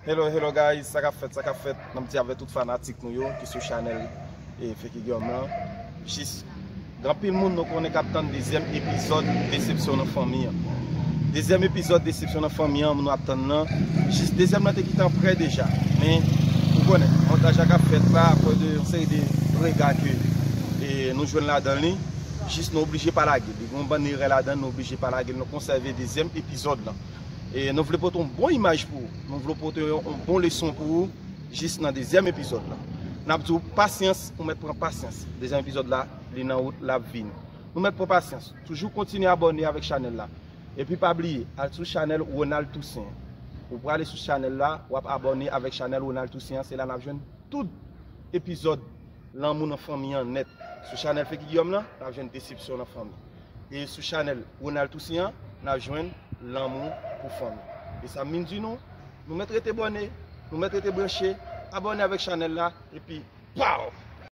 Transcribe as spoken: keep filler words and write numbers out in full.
Hello, hello guys, sa k ap fèt, sa k ap fèt? N ap di avèk tout fanatik nou yo ki sou chanèl e Feki Guillaume lan. Jis, gen anpil moun nou konnen k ap tann dezyèm epizòd Desepsyon nan Fanmi an. Dezyèm epizòd Desepsyon nan Fanmi an, moun nou ap tann lan. Jis dezyèm lan te gentan prè deja. Men, ou konnen, montaj la k ap fèt la, akoz de yon seri de rega ke e, nou jwenn ladan li. Jis nou oblije pa lage. Li gen yon bann erè ladan, nou oblije pa lage. Nou konsève dezyèm epizòd lan. E nou vle pote yon bon imaj pou ou. Nou vle pote yon, yon bon leson pou ou. Jis nan dezyèm epizòd lan. N ap di w pasyans, ou mèt pran pasyans. Dezyèm epizòd la, li nan wout, l ap vini. Nou mèt pran pasyans. Toujou kontinye abòne avèk chanèl la. Epi pa bliye, al sou chanèl Ronald Toussaint. Ou prale sou chanèl la, w ap abòne avèk chanèl Ronald Toussaint an. Se la n ap jwenn tout epizòd Lanmou nan Fanmi an nèt. Sou chanèl Feki Guillaume lan, n ap jwenn Desepsyon nan Fanmi. E sou chanèl Ronald Toussaint an, n ap jwenn Lanmou pou Fanmi. E sa m vin di nou, nou mèt rete abòne, nou mèt rete branche, abòne avèk chanèl la, epi pow!